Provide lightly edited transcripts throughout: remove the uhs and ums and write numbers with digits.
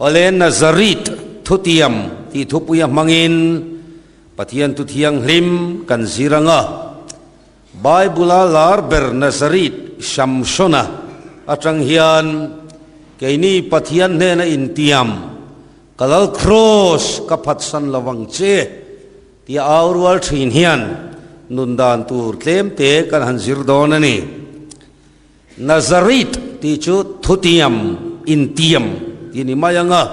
Awle Nazareth thutiam tih thupuia hmangin Pathian thu thianghlim kan zir ang a. Bible-a lar ber Nazareth Samsona atang hian keini Pathian hnena intiam ka lal kraws ka phatsan lo ang che tia au rual thin hian nun dan tur tlem te kan han zir dawn a ni. Nazareth tih chu thutiam, intiam tih ni mai ang a.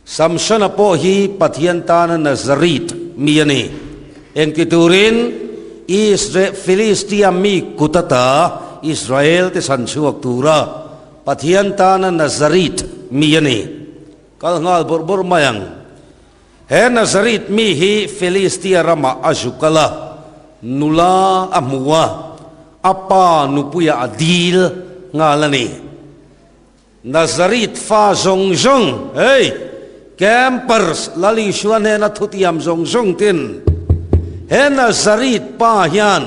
Samsona pawh hi Pathian tana Nazareth mi a ni. Engti turin Isre Filistia mi kut ata Israel te chhan chhuak tura Pathian tana Nazareth mi a ni. Kal nghal bawrh bawrh mai ang. He Nazareth mi hi Filistia ramah a zu kal a, nula a hmu a, a pa nupuiah a dil nghal a ni. Nazareth fa zawng zawng, hei, campers Lal Isua hnena thutiam zawng zawng tin, he Nazareth pa hian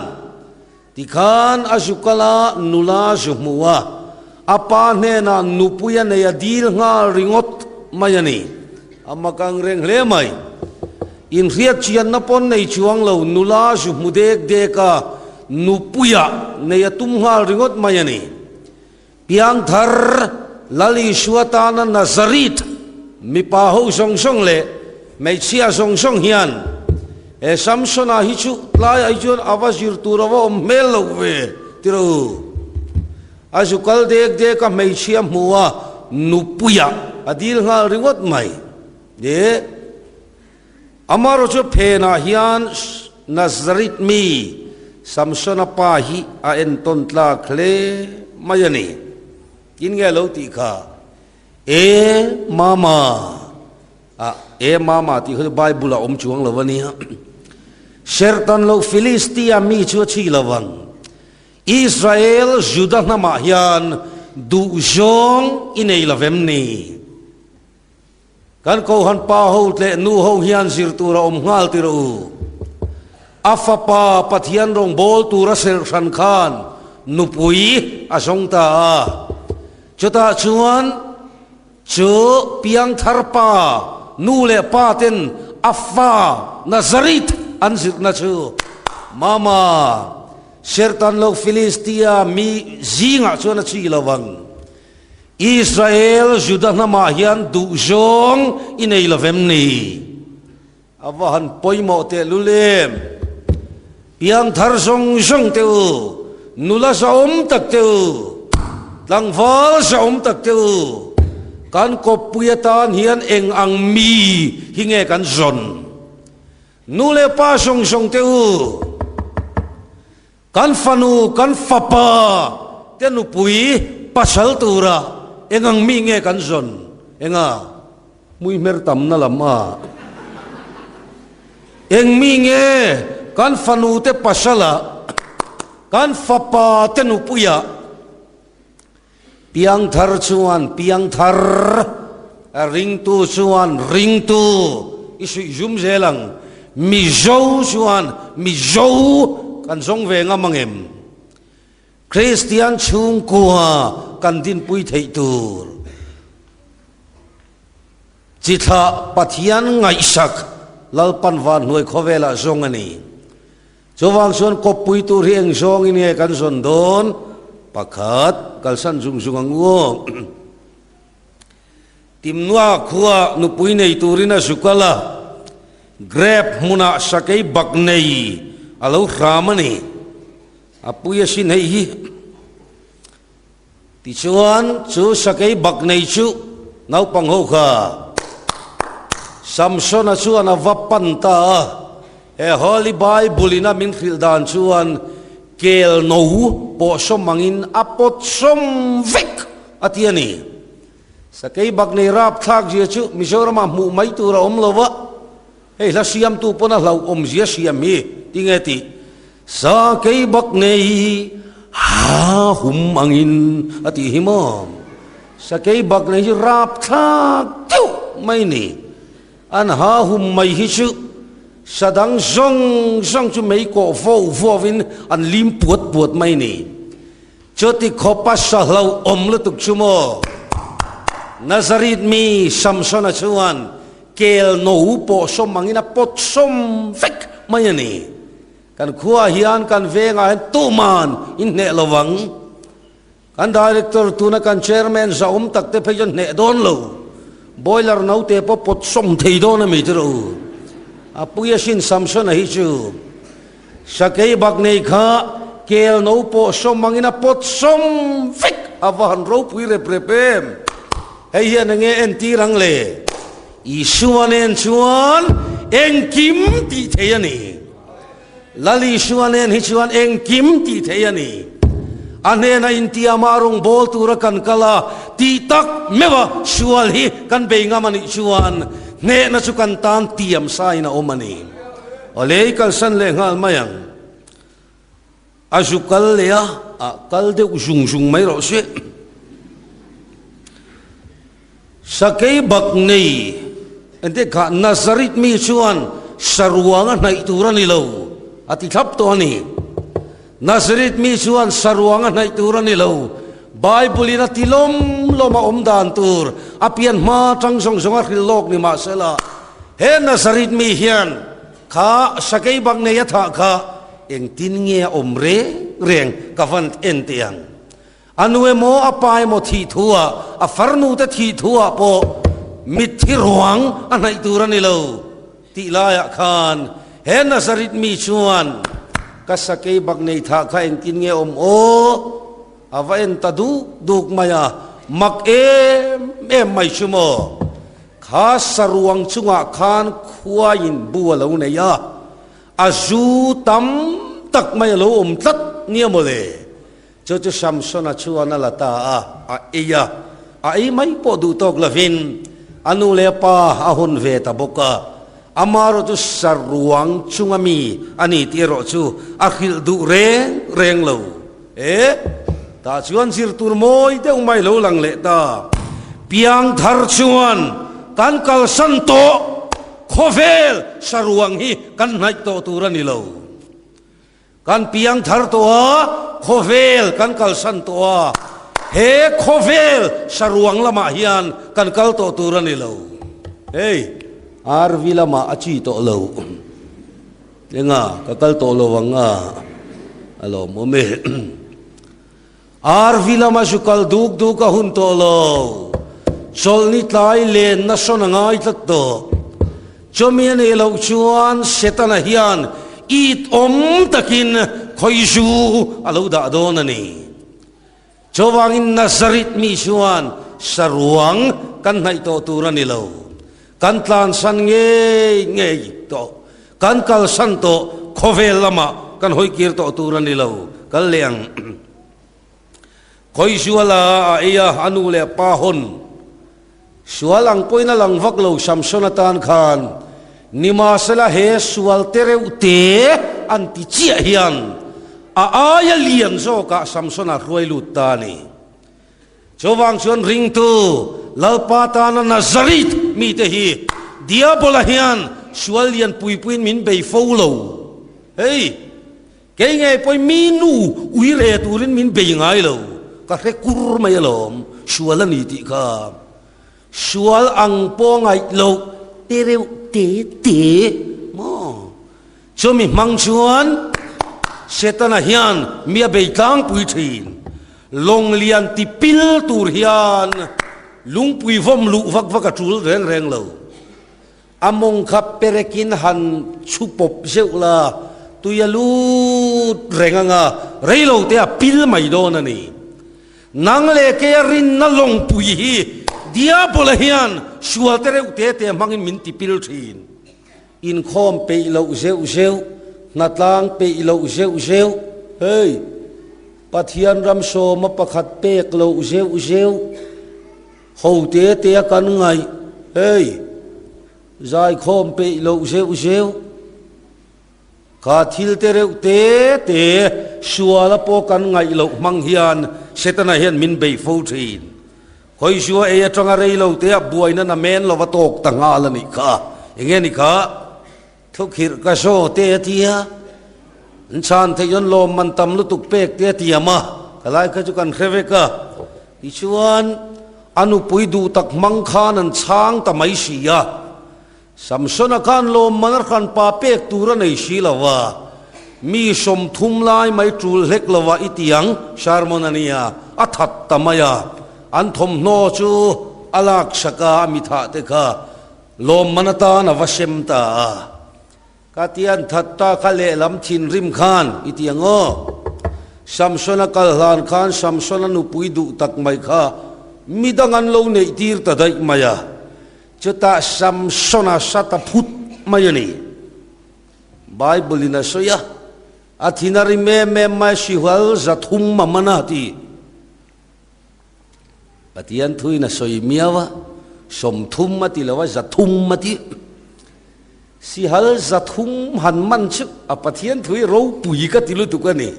tikhan a zu kal a, nula zu hmu a, a pa hnenah nupui a nei a dil nghal ringawt mai a ni. A mak ang reng hle mai. Inhriat chianna pawn nei chuang lo, nula zu hmu dek dek a, nupuia nei a tum nghal ringawt mai a ni. Piangthar Lal Isua tana Nazareth mipa ho zawng zawng leh hmeichhia zawng zawng hian he Samsona hi chu tlaiah hi chuan a va zir tur a va awm hmel lo ve ti rawh u. A zu kal dek dek a hmeichhia hmu a nupuiah a dil nghal ringawt mai. E Amaherawh chu phenah hian Nazareth mi Samsona pa hi a entawn tlak hle mai a ni. Tin nge lo tih kha? E mama! Ah, e mama tih kha chu Bible ah awm chuang lo a nia. Serhtan loh Philistia mi chu a chhi lo ang. Israel Juda hnamah hian duhzawng i nei lo vem ni? Kan Kohan pa ho tleh nu ho hian zir tur a awm nghal ti rawh u. A fapa Pathian rawngbâwl tura serh hran khan nupui a zawng ta a. Chutah chuan chu piangthar pa nu leh pa ten a fa Nazareth an zirhna chu Mama serhtan loh Philistia mi zingah chuan a chi lo ang. Israel Juda hnamah hian duhzawng i nei lo vem ni? A va han pawimawh tehlul em! Piangthar zawng zawng teh u, nula zahawm tak teh u, tlangval zahawm tak teh u, kan kawppui atan hian eng ang mi hi nge kan zawn? Nu leh pa zawng zawng teh u, Kan fanu, kan fapa te nupui pasal tura eng ang mi nge kan zawn? Enga? Hmui hmer tamna lam a. Eng mi nge kan fanu te pasala, kan fapa te nupuia piangthar chuan piangthar, ringtu chuan ringtu i suih zum zel ang. Mizo chuan Mizo kan zawng ve ngam ang em? Kristian chhungkua kan dinpui theih tur chi thlah Pathian ngaihsak Lalpan van hnuai khawvelah zawng a ni. Chuvang chuan kawppui tur hi eng zawngin nge kan zawn dawn? Pakhat, kalsan zung zung ang u aw. Timnua khua nupui nei turin a zu kal a, grep hmunah sakei bak nei a lo hram a ni. A pui a sin hei hi. Tichuan, chu sakei bak nei chu naupang ho kha Samsona chuan a va pan ta a. He Holy Bible in a min hrilh dan chuan kel no pawh sawm angin a pawt sawm vek a ti a ni. Sakei bak nei rapthlak zia chu Mizoramah hmuh mai tur a awm lo va, hei hla siamtu pawn a hlauhawm zia siam hi tinge tih Sakei bak nei ha hum angin a tih hi maw? Sakei bak nei hi rapthlak deuh mai ni. An ha hum mai hi chu sa dang zawng zawng chu mei kawh vo vovin an lim puat puat mai ni. Chuti khawpa sa hlauhawm lutuk chu maw? Nazarit mi Samsona chuan kel no pawh sawm angin a pawt sawm vek mai a ni. Kan khuaah hian kan vengah hian tuman inhneh lo vang. Kan Director tuna kan Chairman zahawm tak te phei chuan hneh dawn lo. Boiler naute pawh pawt sawm thei dawn a mi chu rawh u. A pui asin Samsona hi chu. Sakei bak nei kha kel no pawh sawm angin a pawt sawm vek a va han ropui rep rep em. Hei hian enge entir ang le? Isua nen chuan engkim tih thei a ni. Lal Isua nen hi chuan engkim tih thei a ni. A hnena intiama rawngbâwl tura kan kal a, tih tak meuha sual hi kan bei ngam a nih chuan hnehna chu kan tan tiam sain a awm a ni. Aw lei kalsan leh nghal mai ang. A zu kal leh a, ah kal deuh zung zung mai rawh se. Sakei bak nei, engtik kha Nazarit mi chuan saruang a hnaih tur a ni lo, a ti thlap tawh a ni. Nazarit mi chuan saruang a hnaih tur a ni lo. Bible in a ti lawm lawm a awm dan tur a pian hma tang zawng zawng a hrilh lawk ni mahsela, he Nazarit mi hian kha sakei bak nei a thah kha engtin nge a awm reng reng ka van en teh ang. A nu emaw a pa emaw thih thu ah, a farnu te thih thu ah pawh mitthi ruang a hnaih tur a ni lo tih laiah khan he Nazarit mi chuan ka sakei bak nei thah kha engtin nge awm aw? A va en ta duk duk mai a, mak em em mai chu maw? Kha saruang chungah khan khuaiin bu a lo nei a, a zu tam tak mai a lo awm tlat nia mawle. Chu chu Samsona chuan a la ta a, a ei a. A ei mai pawh duh tawk lovin a nu leh a pa a hawn ve ta bawk a. Amarawh chu saruang chunga mi a ni tih erawh chu a hrilh duh reng reng lo. E, tah chuan zir tur mawi deuh mai lo lang leh ta. Piangthar chuan kan kalsan tawh khawvel saruang hi kan hnaih tawh tur a ni lo. Kan piang thar tawh a, khawvel kan kalsan tawh a, he khawvel saruang lamah hian kan kal tawh tur a ni lo. Hei, RV lamah a chi tawh lo. Enga, ka kal tawh lo ang a, a lawmawm e. RV lama zu kal duk duk a hun tawh lo. Chawlhni tlai lenna sawn a ngai tlat tawh. Chawmi a neih loh chuan Setana hian it awm takin khawizu a lo dah dawn a ni. Chuvangin Nazareth mi chuan saruang kan hnaih tawh tur a ni lo. Kan tlansan ngei ngei tawh. Kan kalsan tawh khawvel lamah kan hawi kir tawh tur a ni lo. Kal leh ang. Khawizuala a ei a, a nu leh a pa hawn sual ang pawhin a lang vak lo Samson atan khan nimahsela he sual te reuh te an ti chiah hian a aia lian zawkah Samsona hruai lut ta a ni. Chuvang chuan ringtu Lalpa tana Nazareth mite hi Diabola hian sual lian pui puiin min bei fo lo. Hei, kei ngei pawhin mi nu ui re turin min bei ngai lo. Ka hre kur mai alawm, sual a ni tih kha. Sual ang pawh ngaih loh te reuh te te maw? Chumi hmang chuan Setana hian mi a bei tlangpui thin. Lawng lian ti pil tur hian lungpui vawm luh vak vak a tul reng reng lo. A mawng kha perekin han chhu pawp zeuh la, tui a lut reng anga rei lo te a pil mai dawn a ni. Nang leh keia rinna lawngpui hi Diabola hian sual te reuh te te hmangin min ti pil thin. Inkhawm peih loh zeuh zeuh, hnatlang peih loh zeuh zeuh, hei, Pathian ram sawma pakhat pek loh zeuh zeuh, ho te te a kan ngaih, hei, zaikhawm peih loh zeuh zeuh, kha thil te reuh te te suala pawh kan ngaih loh hmang hian Setana hian min bei fo thin. Khawizua ei atanga rei lo te ah buaina na men lova tawk ta nghal a nih kha. Enge ni kha? Thukhirh ka zaw te a ti a, an chhan theih chuan lawmman tam lutuk pek te a tiam a, ka lai kha chu kan hre vek a. Tichuan. A nupui duh tak hmang khan an chhang ta mai si a. Samsona khan lawmman a hranpa pek tur a nei si lo a, mi 30 lai mai tul hlek lo a i ti ang, sermon a nia, a that ta mai a. An thawmhnaw chu a laksak a, a mithah te kha lawmman atan a va sem ta a. Ka tian that ta kha lehlam thinrim khan i ti ang aw. Samsona kal hlan khan Samsona nupui duh tak mai kha midang an lo neih tir ta daih mai a. Chutah Samsona sa ta phut mai a ni. Bible in a sawi a, a thin a rim em em mai sihual 300 a man a ti. Pathian thuin a sawi miau a, 30 a ti lo a, 300 a ti. Sihal 300 han man chu a Pathian thui ropui ka ti lutuk a ni.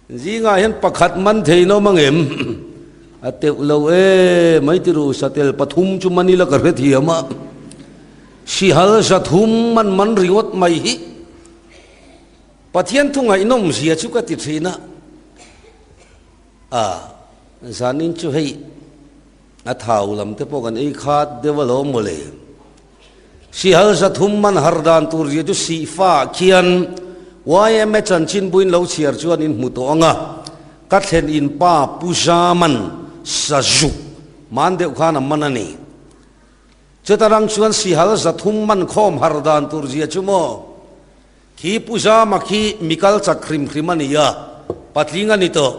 Zingah hian pakhat man thei nawm ang em? A teuh lo e, mai ti ru, satel pathum chu man ila ka hre thiam a. Sihal 300 man man ringawt mai hi Pathian thu ngaihnawm zia chu ka ti thin a. A, zanin chu hei a thau lam te pawh kan ei khat deuh alawm mawle. Sihal 300 man har dan tur zia chu sihfa ah khian yma chanchin buin lo chhiar chuan in hmu tawh ang a, ka thlen in pa Pu Zaman sazuk man deuh khan a man a ni. Chuta rang chuan sihal 300 man khawm har dan tur zia chu maw? Khi Pu Zama khi mikal chak hrim hrim a ni a, patling a ni tawh.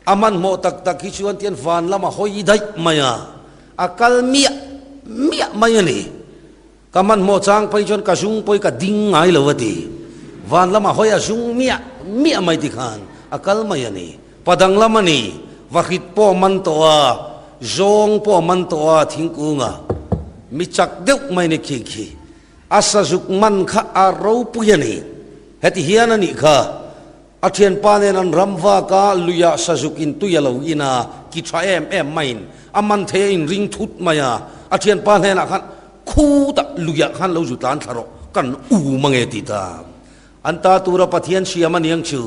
A hmanhmawh tak tak hi chuan tian van lama hawi daih mai a, a kal miah miah mai a ni. Ka hmanhmawh chang phei chuan ka zung pawh hi ka ding ngai lo a ti. Van lama hawi a zung miah miah mai ti khan a kal mai a ni. Pa danglam a ni, vahrit pawh a man tawh a, zawng pawh a man tawh a thingkung a, mi chak deuh mai ni khi khi. A sazuk man kha a ropui a ni. Heti hian a nih kha. A thianpa nen an ram vak a, luiah sazuk in tui a lo in a, ki tha em em maiin a man thei a inring thut mai a. A thianpa hnenah khan, Khutah luiah khan lo zu tlan thla rawh, kan u mange ti ta. An ta tura Pathian siam a niang chu.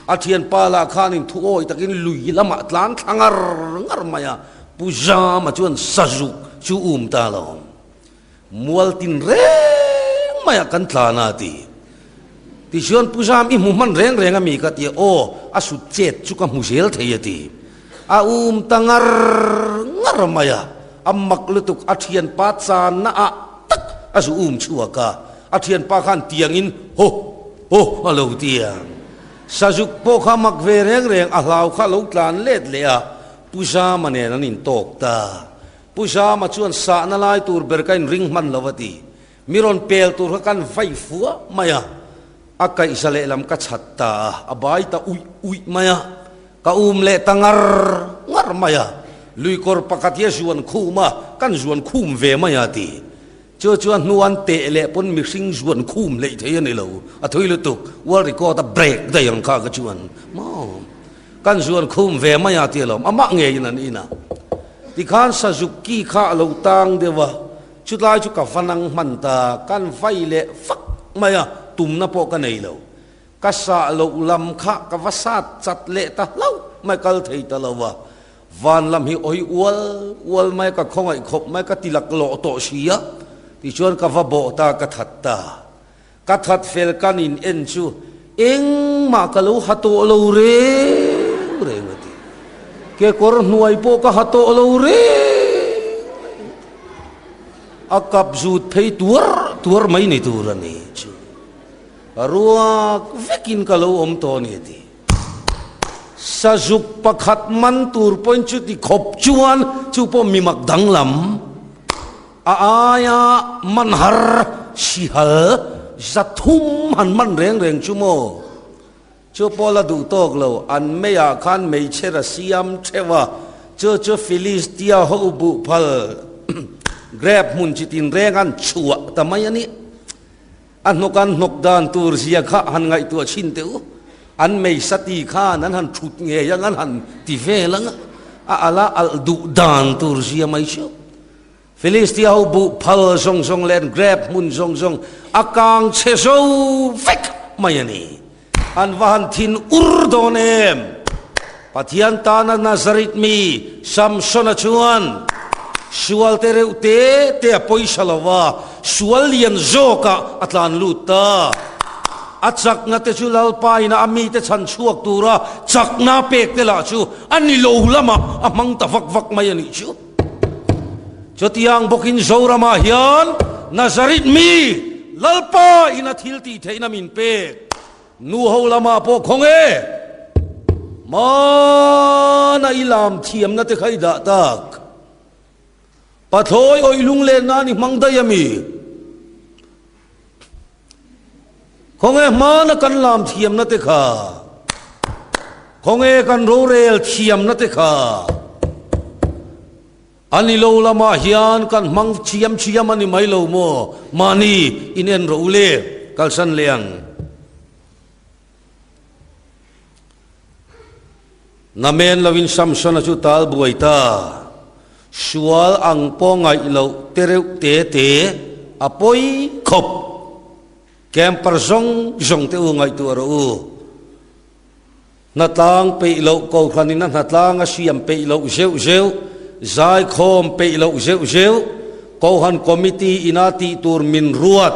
A thianpa lah khanin thu awi takin lui lamah tlan thla ngar ngar mai a, Pu Zama chuan sazuk chu um ta lo. Mual tin reng maiah kan tlan a ti. Tichuan Pu Zam i hmu hman reng reng a mi ka ti a, aw a sut chet chu ka hmu zel thei a ti. A um ta ngar ngar mai a, a mak lutuk a thianpa channa ah tak a zu um chhuak a, a thianpa khan tiangin ho ho a lo ti a. Sazuk pawh kha mak ve reng reng a hlau kha a lo tlan let leh a, Pu Zama nen an intawk ta. Pu Zama chuan sahna lai tur ber ka inring hman lo a ti. Mi rawn pel tur kha kan vai fua mai a, a kaihza lehlam ka chhat ta a, a bai ta uih uih mai a, ka um leh ta ngar ngar mai a, luikawr pakhat hi a zuan khum a, kan zuan khum ve mai a ti. Chu chuan hnu an teh leh pawn mihring zuan khum hleih thei a ni lo, a thui lutuk, world record a break daih ang kha ka chuan maw. Kan zuan khum ve mai a ti alawm, amah ngeiin an in a. Tikhan sazuk ki kha a lo tang deuh a, chutlai chu ka va nang hman ta, kan vai leh vak mai a, tumna pawh ka nei lo. Ka sah loh lam kha ka va sat chat leh ta hlauh mai, kal thei ta lo a. Van lam hi awi ual ual mai, ka khawngaih khawp mai, ka ti laklawh tawh si a, tichuan ka va bawh ta, ka that ta. Ka that fel kan in en chu engmah ka lo ha tawh lo reng reng a ti. Kekawr hnuai pawh ka ha tawh lo reng reng a ti. A kap zut phei tuar tuar mai ni tur a ni chu. Ruak vekin ka lo awm tawh a ni a ti. Sazuk pakhat man tur pawhin chuti khawp chuan chu pawh mimak danglam. A aia man har sihal 300 han man reng reng chu maw? Chu pawh la duh tawk lo, an meiah khan meichher a siam theuh a, chu chu Philistia ho buh phal grep hmun chi tin reng an chhuah ta mai a ni. A hnawk an hnawk dan tur zia kha han ngaihtuah chhin teh u, an meisati khan an han thut ngei ang, an han ti vel ang a, a ala alh duh dan tur zia mai chu. Philistia ho buh phal zawng zawng leh an grep hmun zawng zawng a kang chhe zo vek mai a ni. An va han thin ur dawn em! Pathian tana Nazarit mi Samsona chuan sual te reuh te te a pawisa lo va, sual lian zawkah a tlan lut ta. A chakna te chu Lalpa ina a mite chhan chhuak tura chakna pek te lah chu a ni lo lamah a hmang ta vak vak mai a nih chu. Chutiang bawkin Zoramah hian Nazarit mi Lalpa ina thil tih theihna min pek. Nu ho lamah pawh khaw nge? Mana i lam thiamna te kha i dah tak. Pathlawi awih lunglen nan i hmang daih a mi? Khaw nge hmana kan lam thiamna te kha? Khaw nge kan rorel thiamna te kha? A ni lo lamah hian kan hmang chiam chiam a ni mai lo maw? Mahni in en rawh u le, kalsan leh ang. Namen lovin Samsona chu tal buai ta. Sual ang pawh ngaih loh te reuh te te a pawi khawp. Camper zawng zawng te u ngaihtuah rawh u. Hnatlang peih loh Kohhran in a hnatlang a siam peih loh zeuh zeuh, zaikhawm peih loh zeuh zeuh, Kohhran Committee ina tih tur min ruat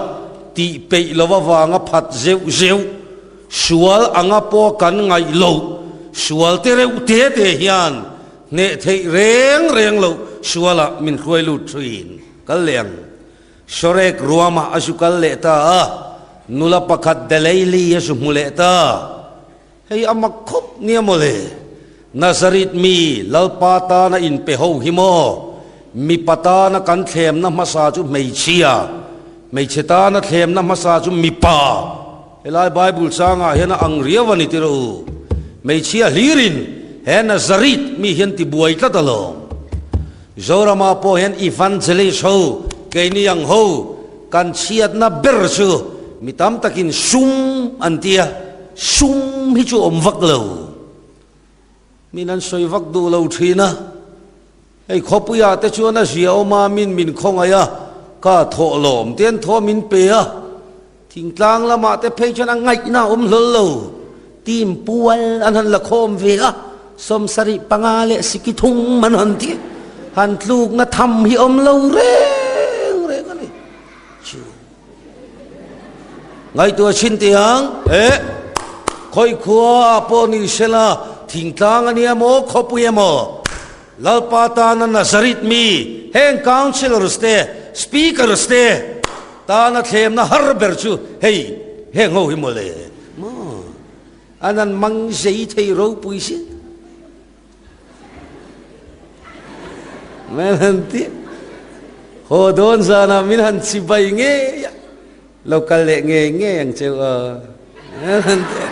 tih peih loh avanga phat zeuh zeuh, sual anga pawh kan ngaih loh, sual te reuh te te hian hneh theih reng reng loh sualah min hruai lut thin. Kal leh ang. Sorek ruamah a zu kal leh ta a, nula pakhat Deleili a zu hmu leh ta. Hei a mak khawp nia mawle. Nazareth mi Lalpa tana inpe ho hi maw? Mipa tana kan thlemna hmasa chu hmeichhia, hmeichhe tana thlemna hmasa chu mipa. Helai Bible changah hian a ang riau a ni tirh u. Hmeichhia hlirin he Nazareth mi hian tibuai tlat alawm. Zoramah pawh hian Evangelist ho, keini ang ho, kan chhiatna ber chu mi tam takin sum an ti a, sum hi chu awm vak lo. Min an sawi vak duh lo thin a, hei khawpuiah te chuan a zia awm a, min min khawngaih a, ka thawh lawm te an thaw min pe a, Thingtlang lamah te phei chuan a ngaihna a awm hlawl lo. Team pual an han la khawm ve a, 75 leh siki thum an han ti. Han tlukna tham hi awm lo reng reng a ni. Chu ngaihtuah chhin teh ang. Eh, khawi khua ah pawh ni sela, thingtlang a nia maw, khawpui emaw, Lalpa tana Nazareth mi, heng councillors te, speakers te, Tana thlemna har ber chu hei heng ho hi mawle maw an an mang zei thei ropui si min han ti haw dawn zanah min han chibai ngei a lo kal leh ngei ngei ang cheu a han ti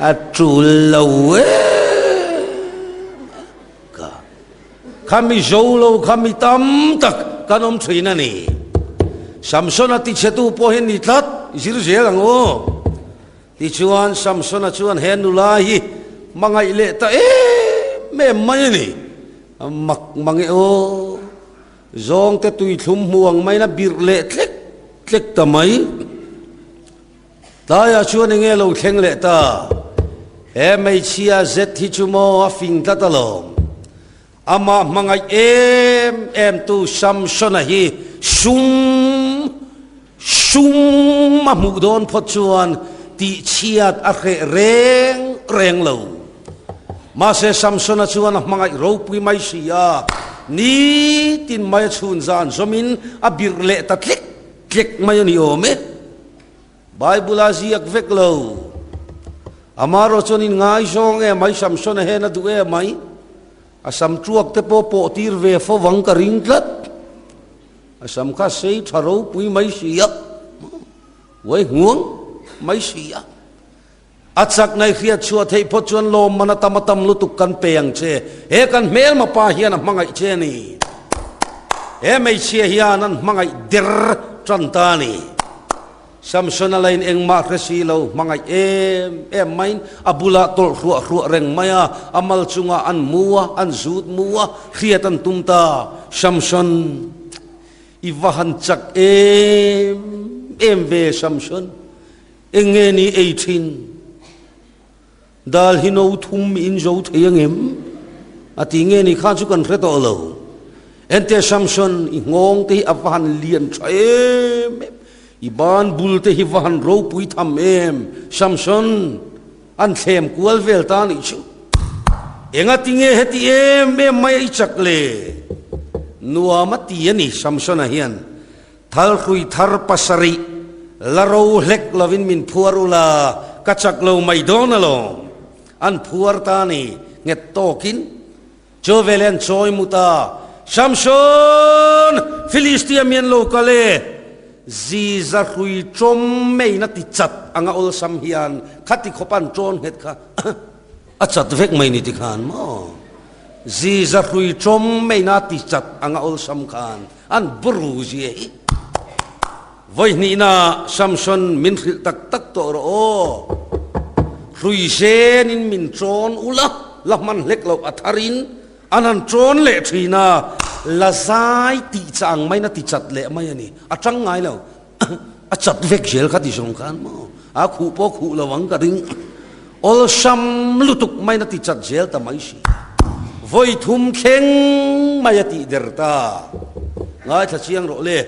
a tul lo em ka Kha mi zo lo kha mi tam tak kan awm thin a ni. Samsona tichhetu pawh hi ni tlat zir zel ang u. Tichuan Samsona chuan he nula hi hmangaih leh ta em em mai a ni. A mak mang e aw. Zawngte tuithlum hmu ang maiin a birh leh tlek tlek ta mai. Tlaiah chuan enge lo thleng leh ta? He hmeichhia zet hi chu maw a fing tlat alawm. Amah hmangaih em em tu Samsona hi sum sum a hmuh dawn phawt chuan tihchhiat a hreh reng reng lo. Mahse Samsona chuan a hmangaih ropui mai si a, nitin mai a chhun zan zawmin a birh leh ta tlek tlek mai a ni awm e. Bible a ziak vek lo. Amarawh chuan in ngaizawng em mai, Samson a hen a duh em mai. A sam tuak te pawh pawh tir ve fo vang ka ring tlat. A sam kha sei tha ropui mai si a, uai hnuang mai si a. A chakna i hriat chhuah theih phawt chuan lawmman a tam a tam lutuk kan pe ang che. He kan hmelma pa hian a hmangaih che a ni. He hmeichhia hian an hmangaih der tan ta a ni. Samson-a lain engmah hre si lo, hmangaih em em maiin a bulah tawlh hruah hruah reng mai a, a mal chungah an mu a, an zut mu a, hriat an tum ta. Samson, i va han chak em em ve Samson. Eng nge ni ei thin? Dal hi no thum in zo thei angem? A ti nge ni kha chu kan hre tawh lo. Enteh Samson, i nghawng te hi a va han lian tha em em, i ban bul te hi va han ropui tham em, Samson, an thlem kual vel ta nih chu. Engati nge heti em em mai a i chak le? Nuam a ti a ni Samsona hian. Thalhrui thar pasarih la ro hlek lovin min phuar ula, ka chak lo mai dawn alawm. An phuar ta ni, nghet tawkin chu veleh an chawi mu ta. Samson! Filistia mi an lo kal e! Ziza hrui tawm meiin a ti chat anga awlsam hian khati khawpa an tawn nghet kha a chat vek mai ni tikhan maw? Ziza hrui tawm meiin a ti chat anga awlsam khan An buru zia hi vawi hnihna Samson min hrilh tak tak tawh rawh aw. Hrui zenin min chawn ula, la hman hlek loh a tharin an han chawn leh thin a, la zai tih chah ang maiin a ti chat leh mai a ni. A tang ngai lo, a chat vek zel kha ti zawng khan maw? A khuh pawh khuh lo ang ka ring. Awlsam lutuk maiin a ti chat zel ta mai si. Vawi thum thleng mai a tih der ta. Ngaithla chiang rawh le.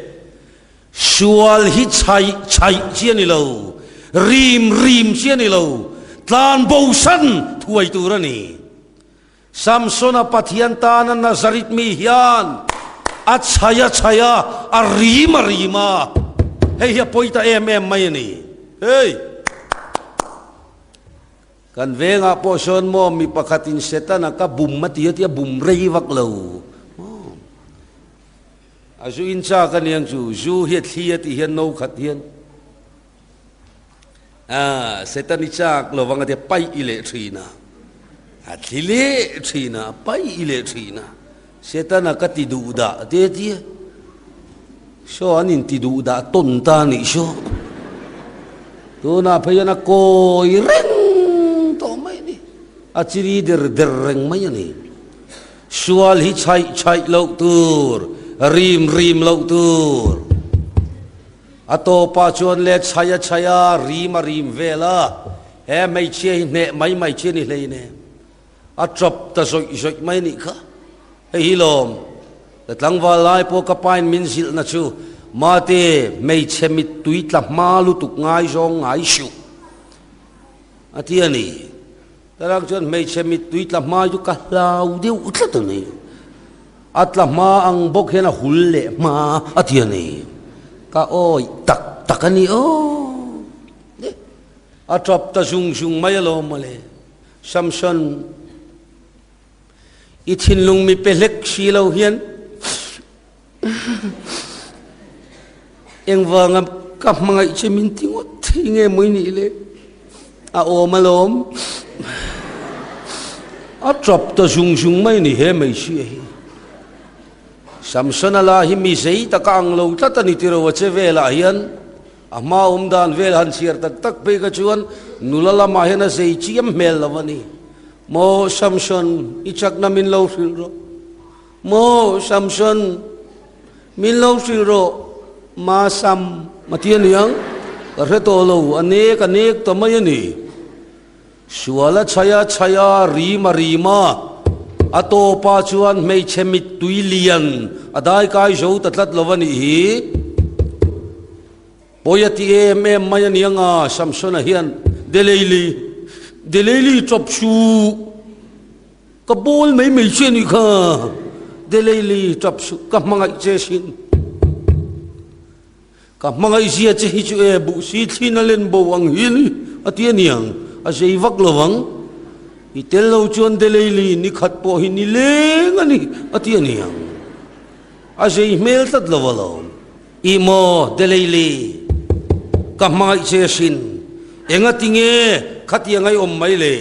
Sual hi chhaih chhaih chi a ni lo, rim rim chi a ni lo, tlan bosan thuai tur a ni. Samsona Pathian tana Nazarit mi hian a chhai a chhai a, a rim a rim a, hei hi a pawi ta em em mai a ni. Hei! Kan vengah pawh sawn maw mi pakhatin Setana ka bum a ti a ti a, bum rei vak lo. A zu in chak a niang chu, zu hi a thli a tih hian no khat hian A, Satan i chak lo vang a tia paih i leh thin a. A thli leh thin a, a paih i leh thin a. Setana ka ti duh dah te a tia. Saw an inti duh dah tawn ta a nih saw. Tunah phei hian a kawi reng tawh mai a ni. A chiri der der reng mai a ni. Sual hi chhaih chhaih loh tur, rim rim loh tur. A tawpah chuan le chhai a chhai a, rim a rim vel a, he hmeichhia hi hneh mai mai chi a ni hleinem. A tawp ta zawih zawih mai nih kha. Hei hi lawm, ka tlangval lai pawh ka pain min zilhna chu, Mate, hmeichhe mittui tla hma lutuk ngai zawng ngai suh, a ti a ni. Tarak chuan hmeichhe mittui tla hma chu ka hlau deuh tlat a ni. A tla hma ang bawk hian a hul leh hma a ti a ni. Ka awih tak tak a ni aw. A tap ta zung zung mai alawm mawle. Samson, i thinlung mi pe hlek si lo hian Engvanga ka hmangaih che min ti ngawt thei nge mawi nih le? A awm alawm. A tap ta zung zung mai ni he hmeichhia hi. Samsona la hi mi zei taka ang lo tlat a ni tiro a che velah hian a hma awm dan vel han chhiar tak tak phei kha chuan nula lamah hian a zei chiam hmel lo a ni. Maw Samson, i chakna min lo hrilh rawh. Maw Samson, min lo hrilh rawh, ma Sam, a ti a niang, ka hre tawh lo, a nek a nek ta mai a ni. Sual a chhai a chhai a, rim a rim a, a tawpah chuan hmeichhe mittui lian a daikai zo ta tlat lo a nih hi. Pawi a ti em em mai a niang a, Samsona hian, Deleili, Deleili chawp suh. Ka bawl mai mai che nih kha, Deleili tap suh, ka hmangaih che sin. Ka hmangaih zia che hi chu e, buh si thlin a len bo ang hi a ni, a ti a niang, a zei vak lo ang. I tel lo chuan Deleili ni khat pawh hi ni leng a ni, a ti a niang. A zei hmel tlat lo alawm. I maw, Deleili, ka hmangaih che sin, engati nge khatiang a i awm mai le?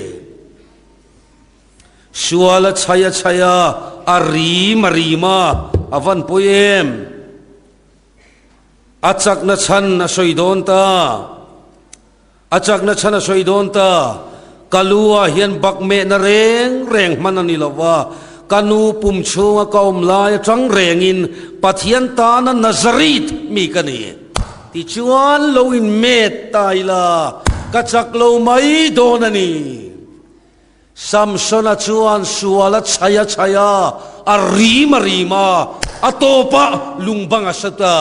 Sual a chhai a chhai a, a rim a rim a, a van pawi em? A chakna chhan a sawi dawn ta. A chakna chhan a sawi dawn ta. Ka lu ah hian bak mehna reng reng hman a ni lo va, ka nu pum chhunga ka awm lai atang rengin Pathian tana Nazareth mi ka ni. Tichuan lo inmet ta ila, ka chak lo mai dawn a ni. Samsona chuan sual a chhai a chhai a, a rim a rim a, a tawpah lungbang a sat a.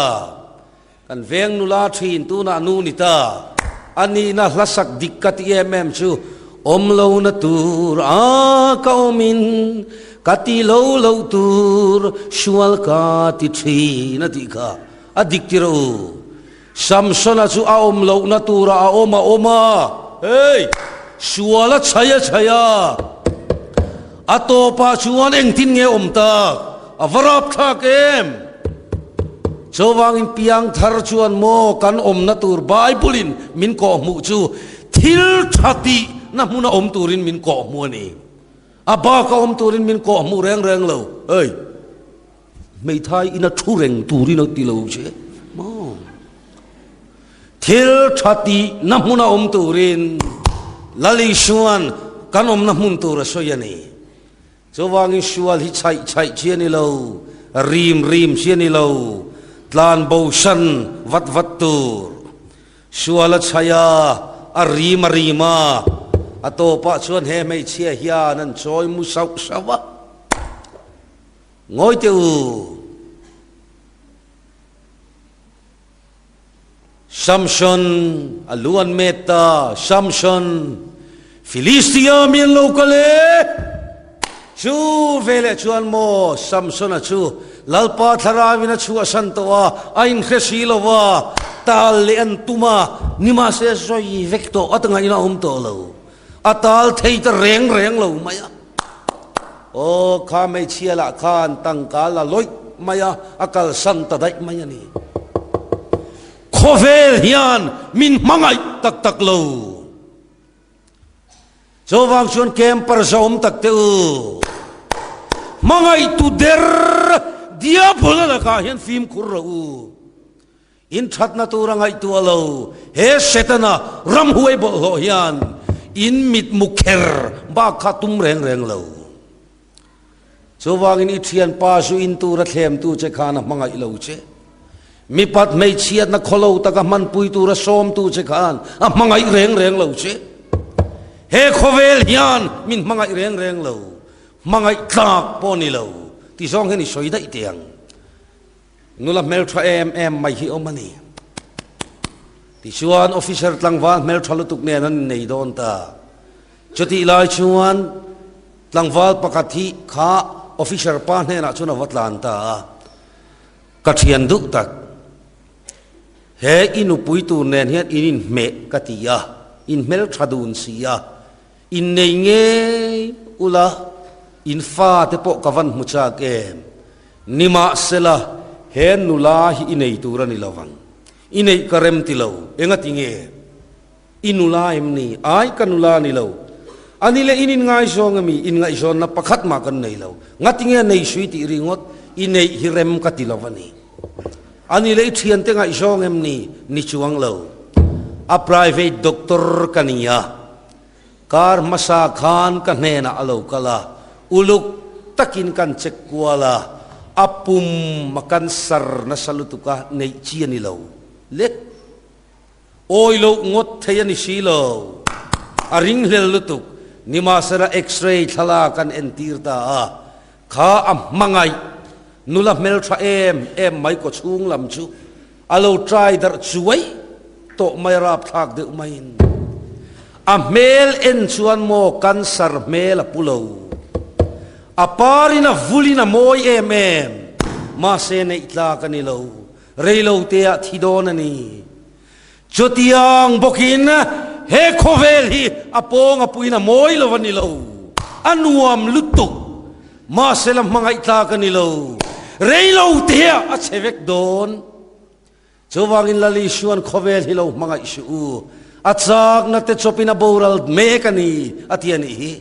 Kan veng nula thin tunah nu ni ta. A nihna hlasak dik ka ti em em chu awm lo na tur a ka awmin ka ti lo lo tur sual ka ti thin a tih kha a dik ti rawh u. Samsona chu a awm lohna turah a awm a awm a, hei sual a chhai a chhai a, a tawpah chuan engtin nge awm tak? A va rapthlak em? Chuvangin piangthar chuan maw kan awmna tur Bible-in min kawhhmuh chu thil tha tihna hmuna awm turin min kawhhmuh a ni. A baka awm turin min kawhhmuh reng reng lo. Hei! Hmeithai ina thu reng turin a ti lo che maw? Thil tha tihna hmuna awm turin Lal Isua'n kan awmna hmun tur a sawi a ni. Chuvangin sual hi chhaih chhaih chi a ni lo, rim rim chi a ni lo, tlan bo san vat vat tur. Sual a chhaih a, a rim a rim a, a tawpah chuan he hmeichhia hian an chawi mu sauh sauh a. Ngawi teh u! Samson a lu an met ta, Samson, Filistia mi an lo kal e! Chu veleh chuan maw Samsona chu Lalpa thlarauin a chhuahsan tawh a, a inhre si lo va, tal leh an tum a, nimahse sawi vek tawh a tangaiin a awm tawh lo. A tal thei ta reng reng lo mai a. Aw, kha hmeichhia lah khan tangka la lawih mai a, a kalsan ta daih mai a ni. Khawvel hian min hmangaih tak tak lo. Chuvang chuan camper zahawm tak te u, hmangaih tu der diabol a lakah hian fimkhur rawh u. In thatna tura ngaihtuah lo, he Setana ramhuai bawlhhlawh hian in mitmu kher bak kha tum reng reng lo. Chuvangin i thianpa zu in tura thlemtu che khan a hmangaih lo che. Mipat hmeichhiatna khawlo taka hmanpui tura sawmtu che khan a hmangaih reng reng lo che. He khawvel hian min hmangaih reng reng lo, hmangaih tlak pawh ni lo ti zawng hian i sawi daih teh ang. Nula hmeltha em em mai hi awm a ni. Tichuan officer tlangval hmeltha lutuk nen an innei dawn ta. Chutih lai chuan tlangval pakhat hi kha officer pa hnenah chuan a va tlan ta a, Ka thian duh tak, he i nupui tur nen hian in inhmeh ka ti a, in hmeltha dun si a, Innei ngei ula, in fate pawh ka van hmu chak em? Nimahsela, he nula hi i nei tur a ni lo vang. I neih ka rem ti lo, engati nge? I nula em ni? Ai, ka nula a ni lo. A ni le, in inngaizawng emi? Inngaihzawnna pakhat mah kan nei lo. Ngati nge nei sui tih ringawt i neih hi rem ka ti lo a ni. A ni le, i thiante ngaihzawng em ni? Ni chuang lo. A private doctor ka ni a. Kar hmasa khan ka hnenah a lo kal a, uluk takin kan check kual a, a pum a cancer nasa lutuk a neih chi a ni lo le. Awi loh ngawt thei a ni si lo. A ringhlel lutuk, nimahsela X-ray thlalak an entir ta a, kha a hmangaih nula hmeltha em em mai kaw chhung lam chu A lo try darh chuai tawh mai a rapthlak deuh maiin a hmel en chuan maw cancer hmel a pu lo. A parin a vulin a mawi em em mahse neih tlak a ni lo, reilo te ah thi dawn a ni. Chutiang bawkin he khawvel hi a pawng a puin a mawi lo a ni lo, a nuam lutuk mahse la hmangaih tlak a ni lo, reilo te ah a chhe vek dawn. Chuvangin Lal Isuan khawvel hi lo hmangaih suh u, a chakna te chawpin a boral mek a ni a ti a nih hi.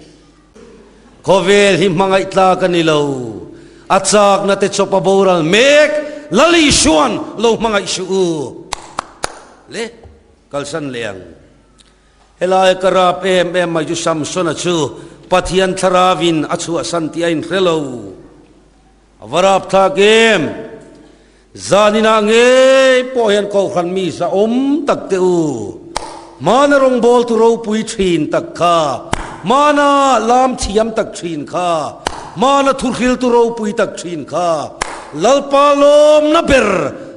Khawvel hi hmangaih tlak a ni lo, a chakna te chawp a boral mek, Lal Isuan lo hmangaih suh u. Le, kalsan leh ang. Helai ka rap em em mai chu Samsona chu Pathian thlarauin a chhuahsan tih a inhre lo. A va rap thlak em! Zaninah ngei pawh hian Kohhran mi zahawm tak te u, hmana rawngbawltu ropui thin tak kha. Hmana lam thiam tak thin kha, hmana thuhriltu ropui tak thin kha, Lalpa lawmna ber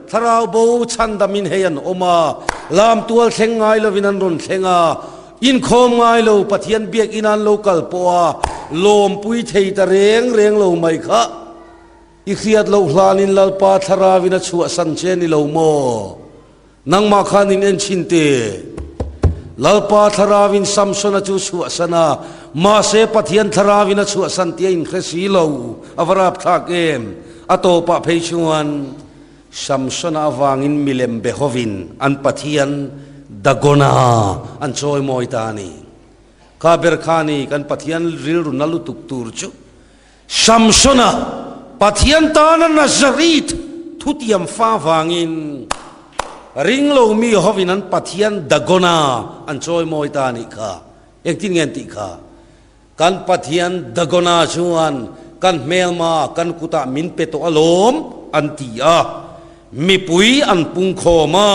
thlarau bo chhandamin hei an awm a, lam tual thleng ngai lovin an rawn thleng a, inkhawm ngai lo Pathian biakinn an lo kal pawh a, lawmpui thei ta reng reng lo mai kha. I hriat loh hlanin Lalpa thlarauin a chhuahsan che ni lo maw? Nangmah khan in en chhin te. Lalpa thlarauin Samsona chu chhuahsan a, mahse Pathian thlarauin a chhuahsan tih a inhre si lo. A va rapthlak em! A tawpah phei chuan Samsona avangin milem be hovin an pathian Dagona an chawimawi ta a ni. Kha ber kha ni kan Pathian rilru na lutuk tur chu. Samsona, Pathian tana Nazareth thutiam fa vangin ringlo mi hovin an pathian Dagona an chawimawi ta a nih kha. Engtin nge an tih kha? Kan pathian Dagona chuan kan hmelma kan kutah min pe tawh alawm an ti a. Mipui an pungkhawm a,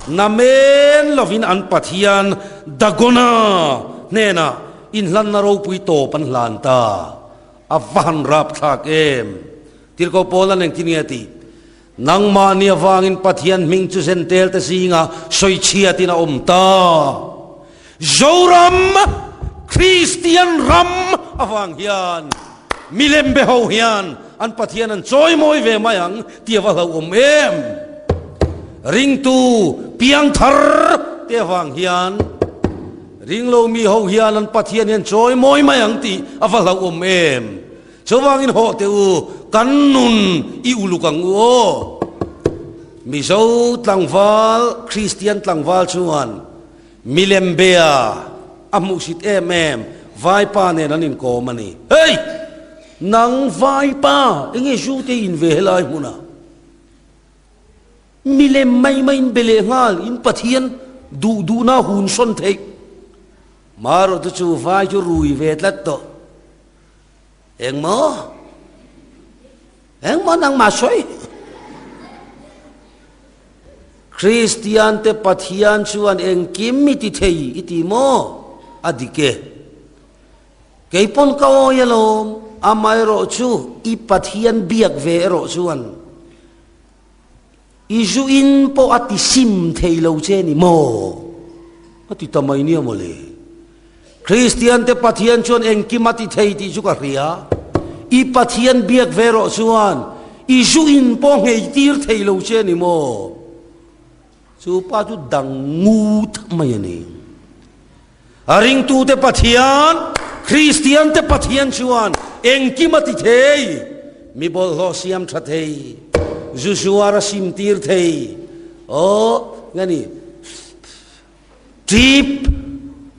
namen lovin an pathian Dagona hnenah Inhlanna ropui tawp an hlan ta. A va han rapthlak em! Tirhkoh Paula'n engtin nge a tih? Nangmahni avangin Pathian hming chu Zentel te zinga sawichhiatin a awm ta. Zoram, Kristian ram avang hian milem be ho hian an Pathian an chawimawi ve mai ang tih a va hlauhawm em! Ringtu piangthar te avang hian. Ringlo mi ho hian an Pathian hian chawi mawi mai ang tih a va hlauhawm em? Chuvangin hawh teh u, kan nun i uluk ang u aw. Mizo tlangval, Kristian tlangval chuan milem bia a hmuhsit em em, vaipa nen an inkawm a ni. Hei! Nang vaipa, enge zu te in ve helai hmunah? Milem mai mai in be leh nghal in Pathian duh duhna hun sawn theih. Marawh chu chu vai chu rui ve tlat tawh. Engmaw? Engmaw nangmah sawi? Kristian te Pathian chuan engkim i ti thei i ti maw? A dik e. Kei pawn ka awi alawm, amaherawh chu i Pathian biak ve erawh chuan I zu in pawh a ti sim thei lo che ni maw? A ti ta mai nia mawle. Kristian te Pathian chuan engkim a ti thei tih chu ka hria. I Pathian biak ve rawh chuan i zu in pawh nghei tir thei lo che ni maw? Chu pa chu dang ngut mai a ni. A ringtute Pathian, Kristiante Pathian chuan engkim a ti thei, mi bawlhhlawh siam tha thei, zu zuar a sim tir thei, aw, nge ni, ṭip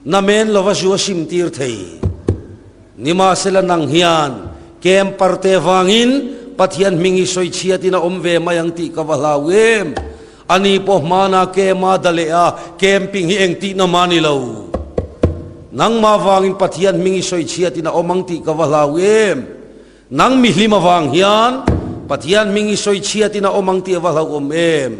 namen lova zu a sim tir thei. Nimahsela nang hian camper te vangin Pathian hming i sawi chhiatin a awm ve mai ang tih ka va hlau em. Ani pawh hmana camp-a da leh a, camping hi engtihna mah ni lo. Nangmah vangin Pathian hming i sawi chhiatin a awm ang tih ka va hlau em. Nang mihlim avang hian Pathian hming i sawi chhiatin a awm ang tih a va hlauhawm em.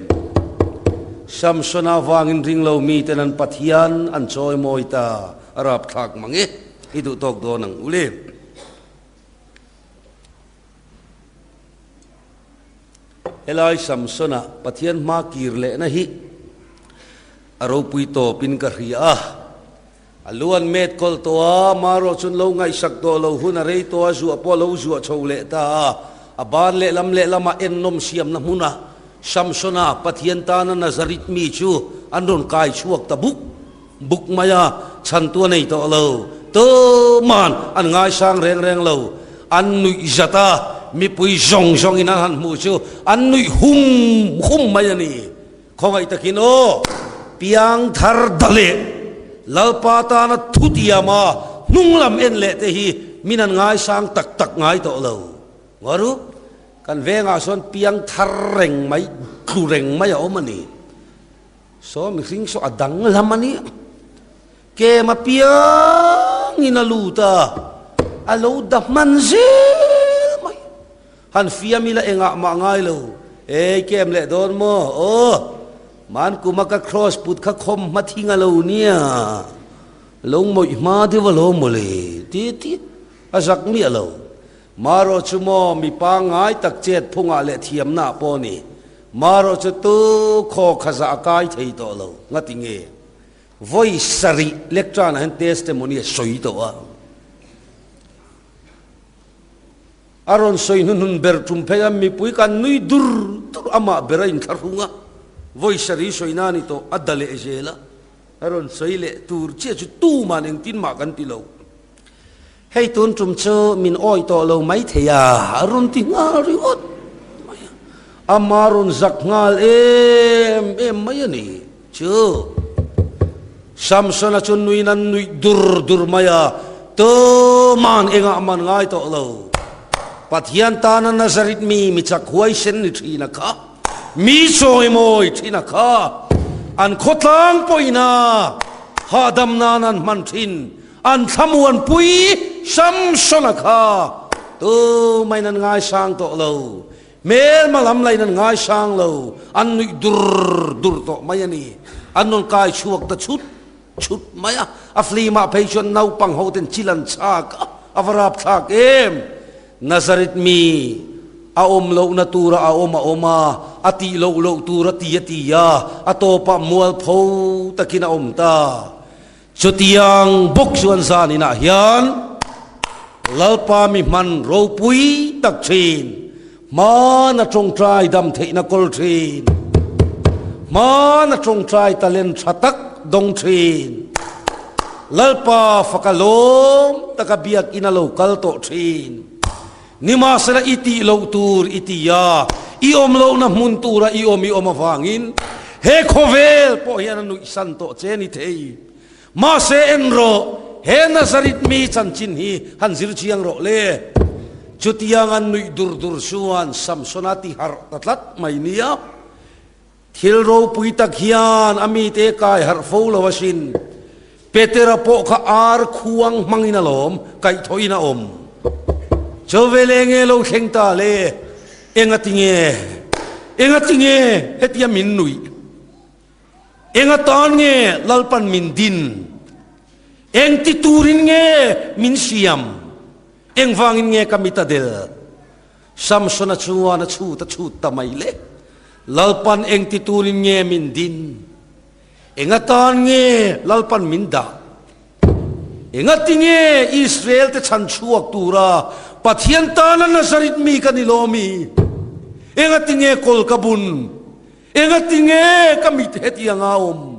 Samsona vangin ringlo miten an Pathian an chawimawi ta a rapthlak mang e. I duh tawk dawn ang u le. Helai Samsona Pathian hma kir lehna hi a ropui tawpin ka hria a. A lu an met kawlh tawh a, marawh chuan lo ngaihsak tawh lo hun a rei tawh a, zuah pawh a lo zuah chho leh ta a. A ban lehlam lehlamah ennawm siamna hmuna Samsona Pathian tana Nazareth mi chu an rawn kai chhuak ta buk. Buk maia chhantu a nei tawh lo. Tuman an ngaisang reng reng lo. An nuih zat a, mipui zawng zawngin an han hmuh chu an nuih hum hum mai a ni. Khawngaih takin aw, piangthar da leh Lalpa tana thutiam a hnunglam en leh te hi min an ngaisang tak tak ngai tawh lo. Ngaru, kan vengah sawn piangthar reng mai, tlu reng mai a awm a ni. Saw mihring saw a danglam a ni. Kem apiangin a lut a, a lo da hman zel mai. Han fiam ila engah mah ngai lo. Ei kem leh dawn maw? Aw, man kuma ka cross put kha khawm hma thing a lo nia. Lo mawih hma deuh a lo mawle ti ti a zak miah lo. Marawh chu maw mi pangngai tak chet phungah leh thiamna ah pawh ni. Marawh chu tu khaw kha zah a kai thei tawh lo. Ngati nge? Vawi sarih lectern ah hian testimony a sawi tawh a. A rawn sawi hnuhnun ber tum phei a, mipui kan nui dur dur amah ber a inthlahrung a. Vawi sarih sawi na ni tawh a da leh zel a. A rawn sawi leh tur chiah chu tuman engtin mah kan ti lo. Hei tun tum chu min awih tawh lo mai thei a, a rawn ti nghal ringawt mai a. Ama rawn zak nghal em em mai a ni chu. Samsona chu nuin an nuih dur dur mai a, tuman engah man ngai tawh lo. Pathian tana Nazareth mi mi chak huaisen ni thin a kha. Mi chawimawi thin a kha, an khawtlang pawhina hahdam nan an hman thin, an thlamuanpui Samson a kha tumahin an ngaisang tawh lo, hmelma lam lain an ngaisang lo, an nuih dur dur tawh mai a ni. An rawn kai chhuak ta chhut chhut mai a, a film ah phei chuan naupang ho ten chil an chhak a, a va rapthlak em! Nazareth mi a awm lohna tura a awm a awm a, a tih loh loh tur a ti a ti a, a tawpah mualpho takin a awm ta. Chutiang bawk chuan zan inah hian Lalpa mi hman ropui tak thin, hmana tawngtai dam theihna kawl thin, hmana tawngtai talent tha tak dawng thin, Lalpa faka lawm taka biakinn a lo kal tawh thin. Nimahsela i tih loh tur i ti a, i awm lohna hmun tura i awm i awm avangin he khawvel pawh hian a nuihsan tawh che ni thei. Mahse en rawh, he Nazareth mi chanchin hi han zir chiang rawh le. Chutiang an nuih dur dur chuan Samsona ti harh ta tlat mai nia. Thil ropui tak hian a mite kai harh fo lo asin. Petera pawh kha ar khuang hmangin a lawm, kaihthawhin a awm. Chawvel enge lo thleng ta le? Engati nge? Engati nge hetia min nuih? Enga tan nge Lalpan min din? Engti turin nge min siam? Engvangin nge ka mit a del? Samsona chuan a chhut a chhut ta mai le. Lalpan engti turin nge min din? Eng atan nge Lalpan min dah? Engati nge Israel te chhan chhuak tura Pathian tana Nazareth mi ka ni lawmi? Engati nge kawl ka bun? Engati nge ka mit hetiang a awm?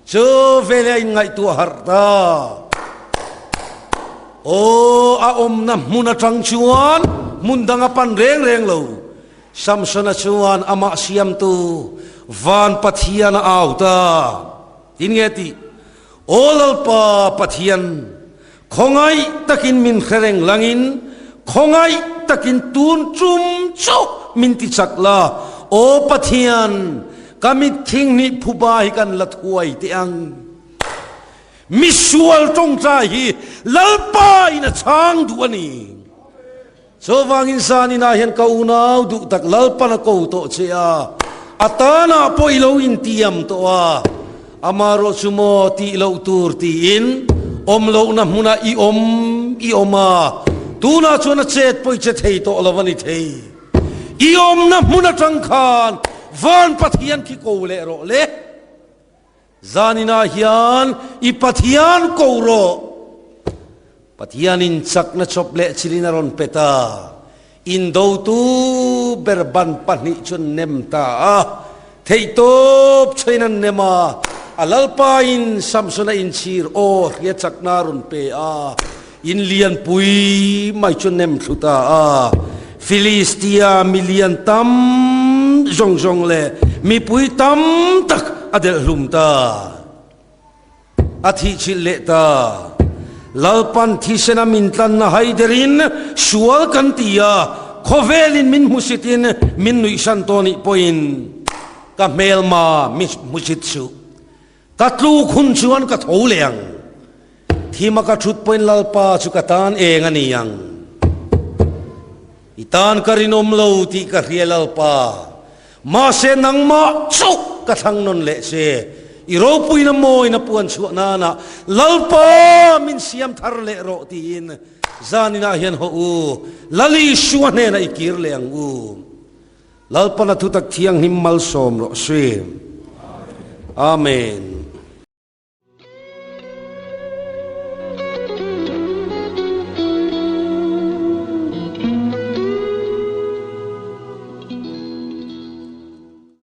Chu veleh a inngaihtuah harh ta. Aw, a awmna hmun atang chuan hmun dang a pan reng reng lo. Samsona chuan amah siamtu Van Pathian a au ta. Tin nge tih? Aw Lalpa Pathian, khawngaih takin min hre reng langin, khawngaih takin tun tum chu min ti chak la. Aw Pathian, ka mitthing nih phuba hi kan la thuai teh ang. Misual tawngtai hi Lalpa in a chhang duh a ni. Chuvangin zaninah hian ka unau duh tak Lalpan a ko tawh che a, a tanah pawh i lo intiam tawh a, amarawh chu maw tih loh tur tiin awm lohna hmunah i awm i awm a, tunah chuan a chet pawh i che thei tawh lo a ni thei. I awmna hmun atang khan Van Pathian khi ko leh rawh le. Zaninah hian i Pathian ko rawh. Pathianin chakna chawp leh chilin a rawn pet a, indotu ber ban pahnih chu an nem ta a, theihtawp chhain an nem a, a Lalpain Samsona inchhir aw hria chakna a rawn pe a, in lianpui mai chu nem thlu ta a. Filistia mi lian tam zawng zawng leh mipui tam tak a delh hlum ta. A thihchilh leh ta. Lalpan thisena min tlanna haiderin sual kan ti a, khawvelin min hmusitin min nuihsan tawh nih pawhin ka hmelma mi hmusit suh. Ka tluk hun chuan ka tho leh ang. Thima ka thut pawhin Lalpa chu ka tan eng a ni ang. I tan ka rinawm lo tih ka hria Lalpa. Mahse nangmah chauh ka thlang nawn leh che. I ropuina mawina puan chhuah nana Lalpa min siam thar leh rawh tiin zaninah hian haw u, Lal Isua hnenah i kir leh ang u. Lalpana thutak thianghlim malsawm rawh si. Amen.